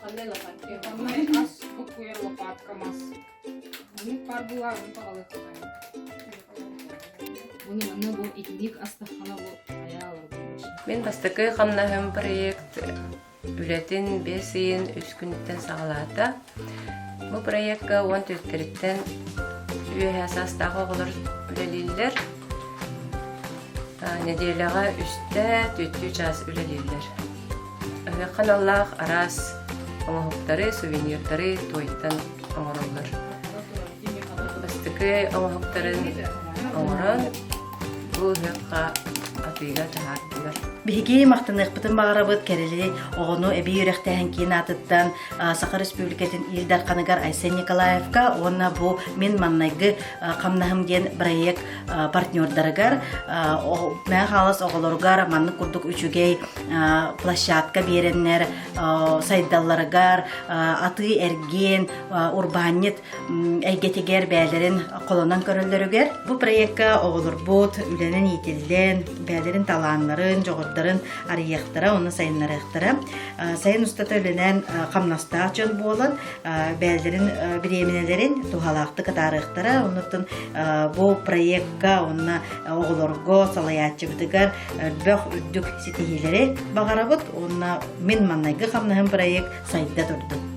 Ханна лопатка? Ханна ас буккуйар лопатка мас. Маннык паар булаарбын таҕалыахтаах. Уну манна бу итиник астаххана бу айаалар Мин бастакы хамнаһым проект үлэтин биэс ыйын үс күнүттэн саҕалаата. Бу проекка уон түөртэриттэн үөһээ саастаах оҕолор үлэлииллэр. Нэдиэлэҕэ үстэ түөртүү чаас үлэлииллэр. Ыһыахха аналлаах араас оҥоһуктары, сувенирдары туойтан оҥороллор. Бастакы оҥоһуктарын оҥорон бу ыһыахха атыыга таһаардылар. Биһиги махтаныахпытын баҕарабыт Кэрэли оҕону эбии үөрэхтээһин киин аатыттан Саха Республикатын Ил Дарханыгар Айсен Николаевка уонна бу Мин маннайгы хамнаһым диэн проект партнердарыгар Мэҥэ Хаҥалас оҕолоругар маннык курдук үчүгэй площадка биэрэннэр сайдалларыгар атыы-эргиэн урбаанньыт эйгэтигэр бэйэлэрин холонон көрөллөрүгэр бу проекка оҕолорбут үлэнэн иитиллэн бэйэлэрин талааннарын дьоҕурдарын арыйыахтара уонна сайыннарыахтара сайын устата үлэнэн хамнастаах дьон буолан бэйэлэрин бириэминэлэрин туһалаахтык атаарыахтара оннуттан бу проекка уонна оҕолорго салайааччыбытыгар элбэх үрдүк ситиһиилэри баҕарабыт уонна мин маннайгы хамнаһым проект сайда турдун.